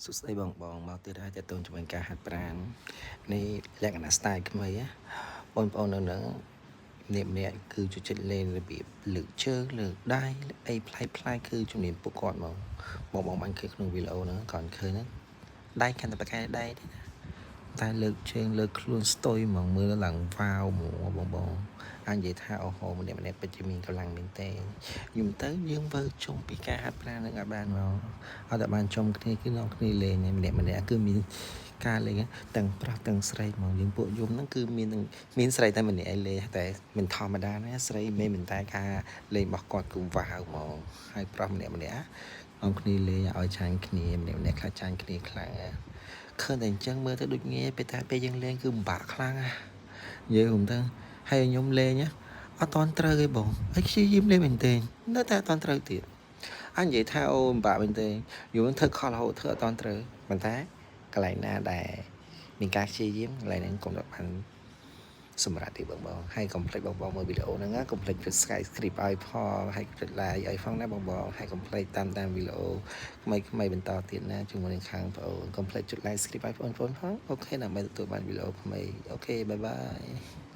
សួស្តីបងបងមកទៀតហើយតើតូនជាមួយការហាត់ប្រាណនេះលក្ខណៈ style ថ្មីណាបងប្អូននៅនឹងម្នាក់ម្នាក់គឺចូលចិត្តលេងរបៀបលើកជើងលើកដៃអីប្លែកប្លែកគឺជំនាញពួកគាត់មកបងបងបានឃើញក្នុងវីដេអូហ្នឹងគាត់ឃើញហ្នឹងដៃកាន់តែប្រកែដៃទេណាតែលើកជើងលើកខ្លួនស្ទុយហ្មងមើលឡើងវ៉ាវហ្មងបងបងអាចនិយាយថាអូហូម្នាក់ម្នាក់ពិតជាមានកម្លាំងមែនទេខ្ញុំទៅយើងវើជុំពីការហាត់ប្រាណនឹងឲ្យបានមក អត់តែបានជុំគ្នាគឺនាំគ្នាលេងឯម្នាក់ម្នាក់គឺមានការលេងទាំងប្រុសទាំងស្រីហ្មងយើងពួកយំហ្នឹងគឺមានមានស្រីតែម្នាក់ឯងលេងតែមិនធម្មតាណាស្រីមិនមែនតែការលេងរបស់គាត់គឺវ៉ាវហ្មងហើយប្រុសម្នាក់ម្នាក់នាំគ្នាលេងឲ្យចាញ់គ្នាម្នាក់ម្នាក់ខ្លះចាញ់គ្នាខ្លាំងណាឃើញតែអញ្ចឹងមើលទៅដូចងាយពេលតែពេលយើងលេងគឺពិបាកខ្លាំងណានិយាយខ្ញុំទៅហើយខ្ញុំលេងអត់តន់ត្រូវទេបងហើយព្យាយាមលេងមែនទេនៅតែអត់តន់ត្រូវទៀត អញនិយាយថាអូពិបាកមែនទេយូរធ្វើខលរហូតធ្វើអត់តន់ត្រូវប៉ុន្តែកន្លែងណាដែលមានការព្យាយាមកន្លែងហ្នឹងកុំដល់បានសម្រាប់ទីបងបងហើយកុំភ្លេចបងបងមើលវីដេអូហ្នឹងណាកុំភ្លេចចុច subscribe ឲ្យផងហើយកុំភ្លេច like ឲ្យផងណាបងបងហើយកុំភ្លេចតាមតាមវីដេអូថ្មីថ្មីបន្តទៀតណាជាមួយនឹងខាងបងអូនកុំភ្លេចចុច like subscribe ឲ្យបងប្អូនផង OK ដើម្បីទទួលបានវីដេអូថ្មី OK bye bye.